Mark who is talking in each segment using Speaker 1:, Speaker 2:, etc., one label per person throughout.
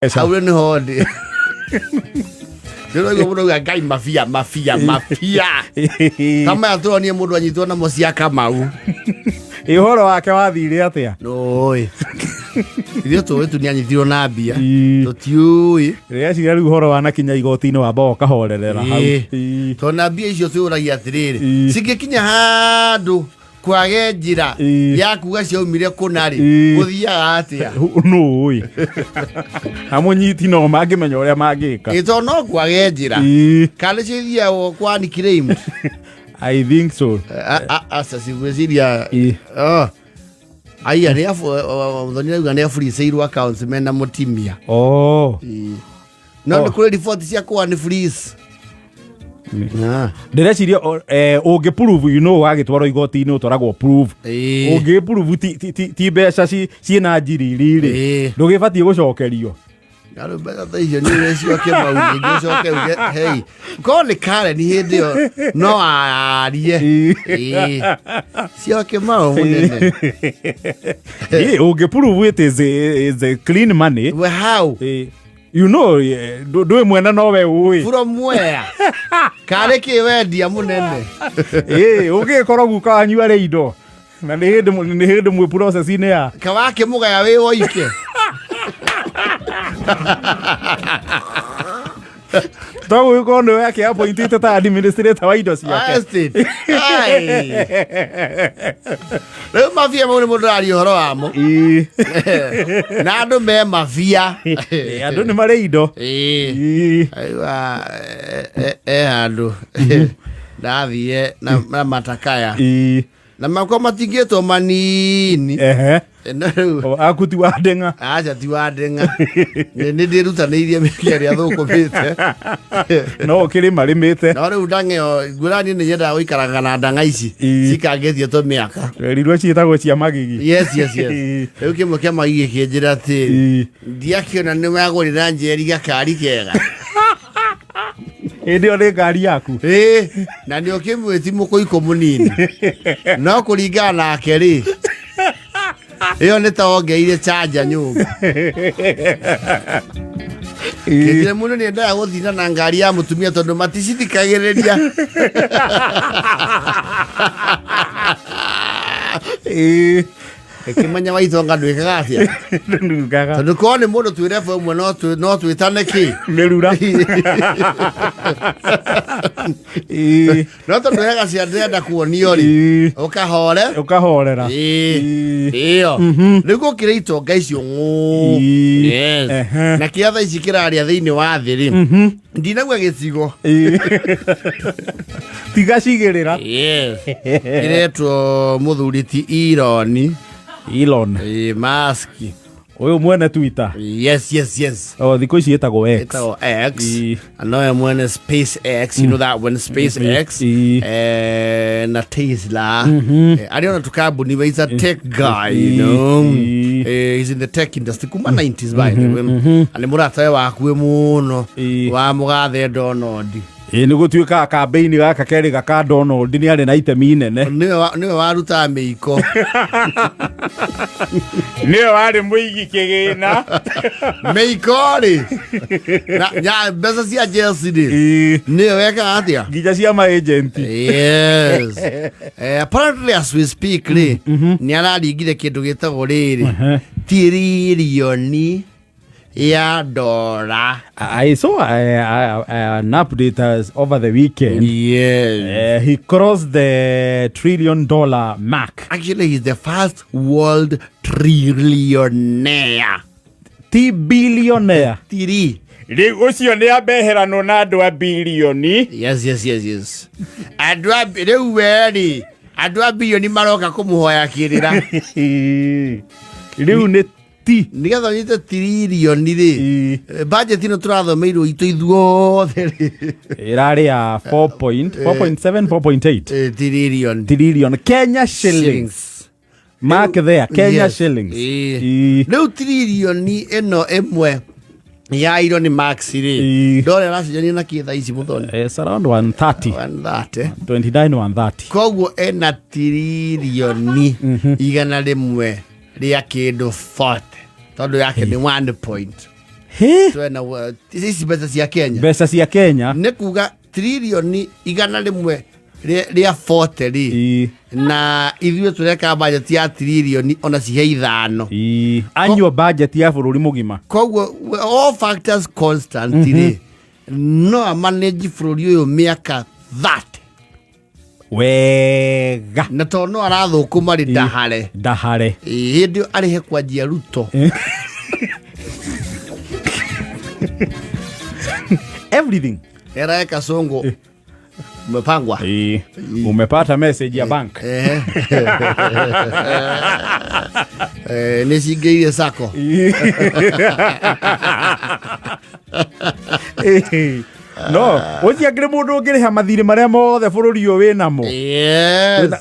Speaker 1: Hau rĩ nĩho ndĩ. Ndĩraigua mũndũ auga Ngai mabia mabia mabia. Ta maya tũronie mũndũ anyitwo namo cia Kamau.
Speaker 2: Ĩ ũhoro wake wathire atĩa?
Speaker 1: Nũĩ. Ithuĩ tũĩ tu nĩanyitirwo na mbia.
Speaker 2: Ii.
Speaker 1: Tũtiũĩ.
Speaker 2: Rĩreciria rĩu ũhoro wanakinya igoti-inĩ wamba ũkahorerera hau.
Speaker 1: Ĩĩ.
Speaker 2: Ii.
Speaker 1: Tondũ na mbia icio twĩũragia atĩrĩrĩ,
Speaker 2: Ii.
Speaker 1: cingĩkinya handũ kwage njĩra
Speaker 2: Ĩĩ.
Speaker 1: ya kuga ciaumire kũna rĩ,
Speaker 2: Ĩĩ.
Speaker 1: gũthiaga atĩa?
Speaker 2: Nũĩ. Amũnyiti no mangĩmenya ũrĩa mangĩka.
Speaker 1: Ĩ tondũ no kwage njĩra.
Speaker 2: Ĩĩ.
Speaker 1: Kana nĩcio ithiagwo kwa nickname.
Speaker 2: I think so.
Speaker 1: Aca cigwĩciria
Speaker 2: Ĩĩ.
Speaker 1: Oh. Aya nĩ Muthoni arauga nĩ aburiceirwo accounts mena mũtimia.
Speaker 2: Oh.
Speaker 1: Ĩĩ. No
Speaker 2: Oh.
Speaker 1: nĩ kũrĩ riboti cia kũa nĩ freeze. Ah.
Speaker 2: Ndĩreciria ũngĩ prove you know wagĩtwarwo igoti-inĩ ũtwaragwo prove.
Speaker 1: Ĩĩ.
Speaker 2: Ũngĩ prove ti mbeca ciĩna njiriri rĩ.
Speaker 1: Ĩĩ.
Speaker 2: Ndũgĩbatiĩ gũcokerio.
Speaker 1: Arå mbeca ta icio nä å coke mau ningä å coke uge hei korwo nä Karen hä ndä ä yo no arie
Speaker 2: Ĩĩ.
Speaker 1: cioke mau må nene.
Speaker 2: Ĩĩ, ũngĩ prove it is a clean money.
Speaker 1: We how?
Speaker 2: Ĩĩ. You know, ndũĩ mwene nowe ũĩ.
Speaker 1: From where? Karä kä wendia må nene?
Speaker 2: Ĩĩ, ũngĩgĩkorwo guka wanyu arĩ indo na nĩ hĩndĩ mwĩ process-inĩ ya
Speaker 1: Kawake må gaya wä woike.
Speaker 2: To gũgĩkorwo nĩwe akĩappointĩte ta administrator wa indo ciake.
Speaker 1: Estate. Ai. Rĩu mabia mau nĩ mũndũ aria ũhoro wamo.
Speaker 2: Ĩĩ.
Speaker 1: Na andũ me mabia.
Speaker 2: Ĩĩ, andũ nĩ marĩ indo.
Speaker 1: Ĩĩ.
Speaker 2: Ĩĩ.
Speaker 1: Aiwa, e handũ ndathire na matakaya
Speaker 2: Ĩĩ.
Speaker 1: na makwa matingĩtwo manini.
Speaker 2: Ehe.
Speaker 1: No rĩu
Speaker 2: O, aku ti wa ndeng'a.
Speaker 1: Aca, ti wa ndeng'a. Nĩ ndĩrutanĩirie mĩaka ĩrĩa thũkũmĩte.
Speaker 2: No ũkĩrĩ marĩmĩte.
Speaker 1: No rĩu ndang'a ĩyo ngwĩra niĩ nĩ nyendaga gũikaraga na ndang'a ici cikangĩtie tũmĩaka.
Speaker 2: Twerirwo ciĩtagwo cia magigi.
Speaker 1: Yes.
Speaker 2: Ĩĩ.
Speaker 1: Rĩu kĩmwe kĩa magigi kĩnjĩra atĩrĩ, ndiakĩona nĩ wagũrĩra Njeri gakari kega.
Speaker 2: Hĩndĩ ĩyo nĩ ngari yaku.
Speaker 1: Ĩĩ, na nĩ ũkĩmwĩti mũkũikũ mũnini no kũringana nake rĩ, ĩyo nĩ ta wongereire chanja nyũmba. Kĩnjĩre mũndũ nĩ endaga gũthinda na ngari ya mũtumia tondũ maticithikagĩrĩria. Ĩkĩmenya waitonga ndwĩkaga atĩa?
Speaker 2: Ndungaga.
Speaker 1: Tondũ korwo nĩ mũndũ twĩ level ĩmwe no twĩtane kĩ.
Speaker 2: Mĩrura. Ĩĩ.
Speaker 1: No tondũ hega cia ndĩrenda kuonio rĩ, ũkahore.
Speaker 2: Ũkahorera.
Speaker 1: Ĩĩ. Ĩyo rĩu gũkĩrĩ itonga icio ng'ũ. Yes. Na kĩrĩa thaa ici kĩraria thĩinĩ wa thĩ rĩ, ndinauga gĩcigo.
Speaker 2: Ĩĩ. Tiga cigĩrĩra.
Speaker 1: Yes. Kĩretwo mũthuri ti Elon.
Speaker 2: Elon.
Speaker 1: Ĩĩ, Musk.
Speaker 2: Ũyũ mwene Twitter.
Speaker 1: Yes.
Speaker 2: O thikũ ici ĩtagwo X.
Speaker 1: Ĩtagwo X.
Speaker 2: Ĩĩ.
Speaker 1: Na nowe mwene Space X, you know that one, Space X.
Speaker 2: Ĩĩ.
Speaker 1: Na Tesla. Arĩ ona tukambuni we, he's a tech guy, you know. He's in the tech industry kuma 90s, by the way. Na nĩ mũratawe wakuĩ mũno wa mũgathe Donald.
Speaker 2: Ĩĩ, nĩ gũtuĩkaga kambĩini gaka kerĩ gaka Donald nĩ arĩ na itemi inene.
Speaker 1: Nĩwe warutaga mĩiko.
Speaker 2: Nĩwe warĩ mũigi kĩgĩna.
Speaker 1: Mĩiko rĩ, na mbeca cia Chelsea rĩ, nĩwe wekaga atĩa?
Speaker 2: Nginya cia ma agent.
Speaker 1: Yes. Apparently as we speak rĩ, nĩ araringire kĩndũ gĩtagwo rĩrĩ tiririoni ya dora.
Speaker 2: I saw an update as over the weekend. He crossed the $1 trillion mark.
Speaker 1: Actually, he's the first world trillionaire.
Speaker 2: Ti billionaire.
Speaker 1: Tiri.
Speaker 2: Rĩu ũcio nĩ ambeheranwo na andũ a bilioni.
Speaker 1: Yes. Andũ a rĩu we rĩ, andũ a bilioni maroka kũmũhoya kĩrĩra.
Speaker 2: Rĩu nĩ ti.
Speaker 1: Nĩgetha ũnyite tiririoni rĩ, budget ĩno tũrathomeirwo itũ ithuothe rĩ.
Speaker 2: Ĩrarĩ ya 4.7, 4.8
Speaker 1: Tiririoni.
Speaker 2: Trillion Kenya shillings. Mark there, Kenya shillings.
Speaker 1: Rĩu tiririoni ĩno ĩmwe ya Elon Musk rĩ, ndore aracenjania na kĩ thaa ici, Mũthoni?
Speaker 2: It's around 130.
Speaker 1: 130.
Speaker 2: 29 130.
Speaker 1: Koguo ena tiririoni 100 rĩa kĩndũ 40 tondũ yake nĩ 1 point.
Speaker 2: Hĩ?
Speaker 1: Twena ici mbeca cia Kenya.
Speaker 2: Mbeca cia Kenya.
Speaker 1: Nĩ kuga 140 tririoni rĩa 40 rĩ, na ithuĩ tũreka budget ya tririoni ona cihe 5.
Speaker 2: Ĩ. Annual budget ya bũrũri mũgima.
Speaker 1: Koguo all factors constant rĩ, no amanage bũrũri ũyũ mĩaka 30.
Speaker 2: Wega.
Speaker 1: Na tondũ no arathũkũma rĩ, ndahare.
Speaker 2: Ndahare.
Speaker 1: Ĩ, hĩndĩ ĩyo arĩhe kwanjia Ruto.
Speaker 2: Everything.
Speaker 1: Erae Kasongo umepangwa.
Speaker 2: Ĩ. Umepata message ya bank.
Speaker 1: Nĩ cingĩire sako.
Speaker 2: Ĩ. No ũcio angĩrĩ mũndũ ũngĩrĩha mathirĩ marĩa mothe bũrũri ũyũ wĩ namo.
Speaker 1: Yes.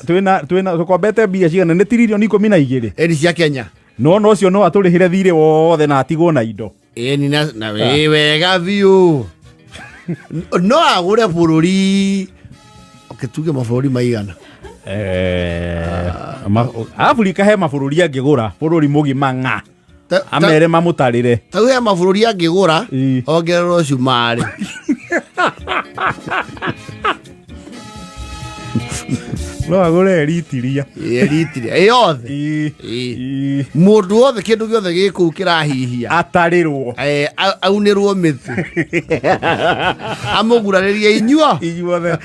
Speaker 2: Twĩna tũkombete mbia cigana? Nĩ 12 tiririoni.
Speaker 1: Ĩni cia Kenya.
Speaker 2: No no ũcio no atũrĩhĩre thirĩ wothe na atigwo na indo.
Speaker 1: Ĩni na wĩ wega biũ, no agũre bũrũri. Okay, tuge mabũrũri maigana?
Speaker 2: Afrika he mabũrũri angĩgũra bũrũri mũgima ng'a amere mamũtarĩre.
Speaker 1: Tau he mabũrũri angĩgũra. Ongererwo cumarĩ.
Speaker 2: No agũre Eritiria.
Speaker 1: Eritrea ĩyothe.
Speaker 2: Ĩ.
Speaker 1: Mũndũ wothe, kĩndũ gĩothe gĩ kũu kĩrahihia.
Speaker 2: Atarĩrwo.
Speaker 1: Aunĩrwo mĩtĩ, amũgurarĩrie inyuo.
Speaker 2: Inyuothe.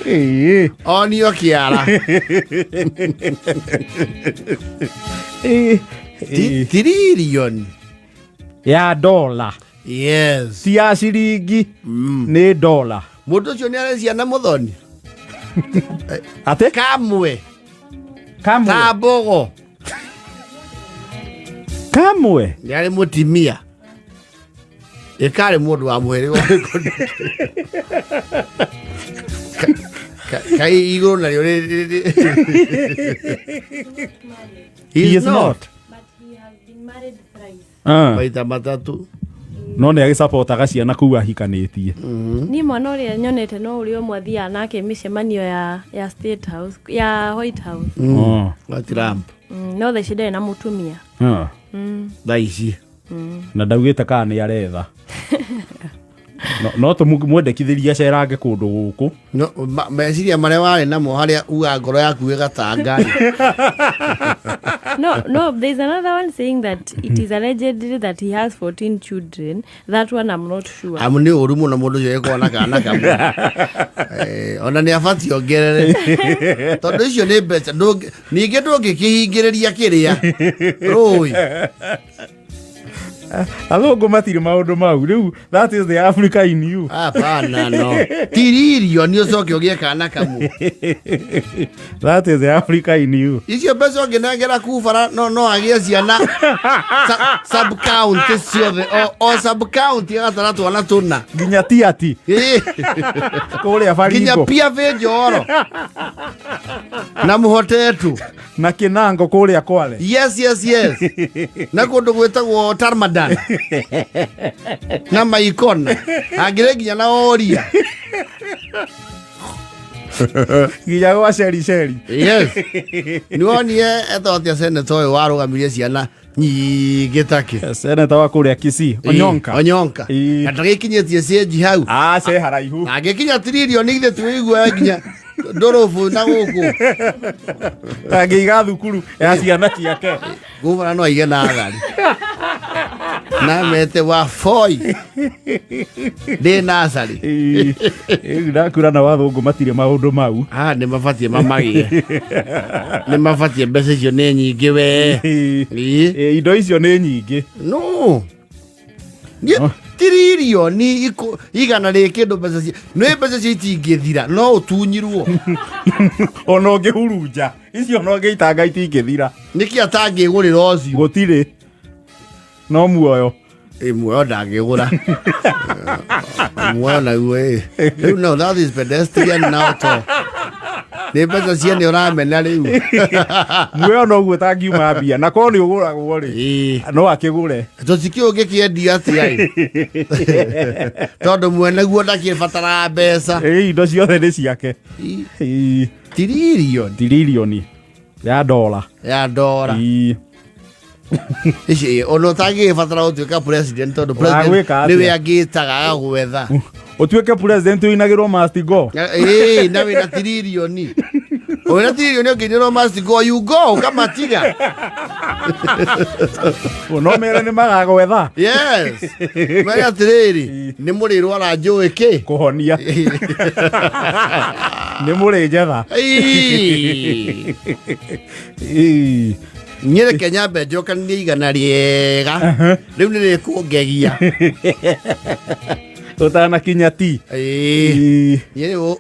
Speaker 2: Ĩ.
Speaker 1: Onio kĩara.
Speaker 2: Ĩ. Ĩ.
Speaker 1: Tiririoni
Speaker 2: ya dola.
Speaker 1: Yes.
Speaker 2: Ti ya ciringi, nĩ dola.
Speaker 1: Mũndũ ũcio nĩ arĩ ciana, mũthoni?
Speaker 2: Atĩ?
Speaker 1: Kamwe.
Speaker 2: Kamwe.
Speaker 1: Ta mbogo.
Speaker 2: Kamwe.
Speaker 1: Nĩ arĩ mũtimia, ĩkarĩ mũndũ wa mũhĩrĩga ũrĩkũ? Kai igũrũ narĩo
Speaker 2: He is not.
Speaker 3: But he has been married thrice.
Speaker 2: Ah.
Speaker 1: Maita matatũ.
Speaker 2: No nĩ agĩcapotaga ciana kũu ahikanĩtie.
Speaker 3: Niĩ mwana ũrĩa nyonete no ũrĩa ũmwe athiaga nake mĩcemanio ya State House, ya White House.
Speaker 2: Oh.
Speaker 1: Wa Trump.
Speaker 3: No thaa ici ndarĩ na mũtumia.
Speaker 2: Ah.
Speaker 1: Thaa ici.
Speaker 2: Na ndaugĩte kana nĩ aretha, no tũmwendekithĩrie acerange kũndũ gũkũ.
Speaker 1: No, meciria marĩa warĩ namo harĩa uga ngoro yaku ĩgatanga.
Speaker 3: No, there's another one saying that it is allegedly that he has 14 children. That one I'm not sure.
Speaker 1: Amu nĩ ũru mũno mũndũ ũcio gĩkorwo na kana kamwe. Ona nĩ abatiĩ ongerere, tondũ icio nĩ mbeca. Ningĩ ndũngĩkĩhingĩrĩria kĩrĩa rũĩ.
Speaker 2: Athũngũ matirĩ maũndũ mau rĩu. That is the Africa in you.
Speaker 1: Hapana, no tiririoni ũcoke ũgĩe kana kamwe.
Speaker 2: That is the Africa in you.
Speaker 1: Icio mbeca ũngĩnengera kubara no agĩe ciana sub county ciothe, o sub county agatara twana tũna.
Speaker 2: Nginya tiati. Kũrĩa
Speaker 1: Nginya
Speaker 2: Baringo.
Speaker 1: Pia Njoro na mũhotetu.
Speaker 2: Na Kinango kũrĩa Kwale.
Speaker 1: Yes, na kũndũ gwĩtagwo Tarmadan na Maikona, angĩrĩ nginya na Oria.
Speaker 2: Nginya gwa Sherisheri.
Speaker 1: Yes, nĩwonie ethotia seneta ũyũ warũgamirie ciana nyingĩ takĩ?
Speaker 2: Seneta wa kũrĩa Kisii, Onyonka.
Speaker 1: Onyonka. Na ndagĩkinyĩtie cienji hau.
Speaker 2: Ah, ce haraihu.
Speaker 1: Angĩkinya tiririoni ithe twĩigua nginya ndũrũbũ na gũkũ.
Speaker 2: Angĩiga thukuru ya ciana ciake.
Speaker 1: Gũbara no aige na athari na mete wa foi ndĩ nasarĩ.
Speaker 2: Rĩu ndakura na wathũngũ matirĩ maũndũ mau.
Speaker 1: Ah, nĩ mabatiĩ mamagĩe, nĩ mabatiĩ, mbeca icio nĩ nyingĩ we.
Speaker 2: Ĩ.
Speaker 1: Ĩ.
Speaker 2: Ĩ, indo icio nĩ nyingĩ.
Speaker 1: No niĩ tiririoni igana rĩ kĩndũ, mbeca cio nĩ mbeca cio itingĩthira, no ũtunyirwo.
Speaker 2: Ona ũngĩhurunja icio ona ũngĩitanga itingĩthira.
Speaker 1: Nĩkĩ atangĩgũrĩra ũcio?
Speaker 2: Gũtirĩ, no muoyo.
Speaker 1: Ĩ, muoyo ndangĩgũra, muoyo naguo ĩ rĩu, no that is pedestrian now to nĩ mbeca ciene ũramena rĩu.
Speaker 2: Muoyo noguo ũtangiuma mbia na korwo nĩ ũgũragwo rĩ, no akĩgũre.
Speaker 1: Tũtikĩ ũngĩkĩendia atĩa ĩ, tondũ mwene guo ndakĩbataraga mbeca.
Speaker 2: Ĩ, indo ciothe nĩ ciake. Ĩ.
Speaker 1: Tiririoni.
Speaker 2: Tiririoni ya dola.
Speaker 1: Ya ndora.
Speaker 2: Ĩ.
Speaker 1: Ici ona ũtangĩgĩbatara gũtuĩka president tondũ president
Speaker 2: Wagwĩka atĩa?
Speaker 1: nĩwe angĩtaga agagwetha.
Speaker 2: Ũtuĩke president ũinagĩrwo must go.
Speaker 1: Ĩĩ, na wĩna tiririoni, wĩna tiririoni ũngĩinĩrwo must go, you go ũkamatiga.
Speaker 2: No mere nĩ magagwetha.
Speaker 1: Yes, mere atĩrĩrĩ, nĩ mũrĩrwara njũĩ kĩ.
Speaker 2: Kũhonia nĩ mũrĩ njetha.
Speaker 1: Ĩĩ.
Speaker 2: Ĩĩ.
Speaker 1: Niĩ reke nyambe njokanie igana rĩega rĩu nĩ rĩkũngegia.
Speaker 2: Ũtanakinya ti.
Speaker 1: Ĩĩ.
Speaker 2: Ĩĩ.
Speaker 1: Niĩ rĩu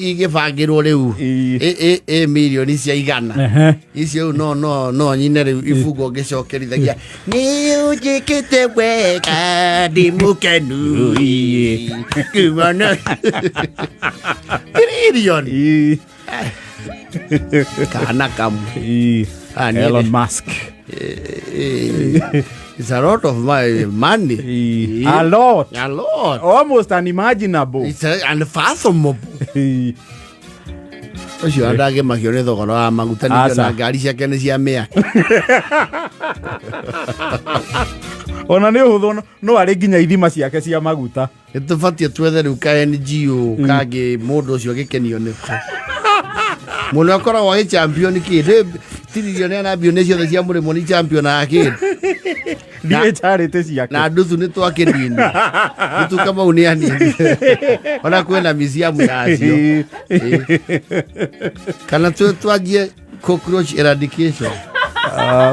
Speaker 1: igĩbangĩrwo rĩu
Speaker 2: Ĩĩ.
Speaker 1: ĩ mirioni cia igana icio rĩu no nyine rĩu ibungo ngĩcokerithagia nĩ ũnjĩkĩte wega ndĩ mũkenu kumana tririoni.
Speaker 2: Ĩĩ.
Speaker 1: Kana kamwe.
Speaker 2: Ĩĩ.
Speaker 1: Ah,
Speaker 2: Elon Musk.
Speaker 1: It's a lot of my money.
Speaker 2: Ĩĩ. A lot.
Speaker 1: A lot.
Speaker 2: Almost unimaginable.
Speaker 1: It's unfathomable.
Speaker 2: Ĩĩ.
Speaker 1: Ũcio ndangĩmakio nĩ thogora wa maguta ningĩ
Speaker 2: Aca.
Speaker 1: ona ngari ciake nĩ cia mĩaka.
Speaker 2: Ona nĩ ũhũthũ no arĩ nginya ithima ciake cia maguta.
Speaker 1: Nĩ tũbatiĩ twethe rĩu ka NGO kangĩ mũndũ ũcio agĩkenio nĩko mũno akoragwo agĩ champion kĩndũ tiririoni na mbioni ciothe cia mũrĩmo nĩ champion ya kĩndũ.
Speaker 2: Ndirĩ charity ciake.
Speaker 1: Na nduthu nĩ twakĩnini nĩtu kamau nĩ anini ona kwĩna museum yacio. Ĩĩ. Kana twanjie cockroach eradication.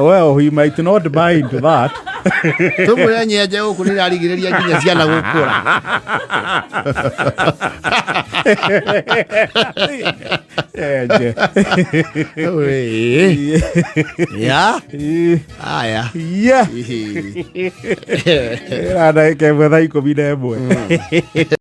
Speaker 2: Well, he might not buy into that.
Speaker 1: Tũmwĩre nyenje gũkũ nĩ ĩrarigĩrĩria nginya ciana gũkũra.
Speaker 2: Enje.
Speaker 1: Wee. Ya.
Speaker 2: Ĩĩ.
Speaker 1: Aya.
Speaker 2: Yeah.
Speaker 1: Ĩhĩ.
Speaker 2: Ĩra ndagĩka ĩmwe thaa 11.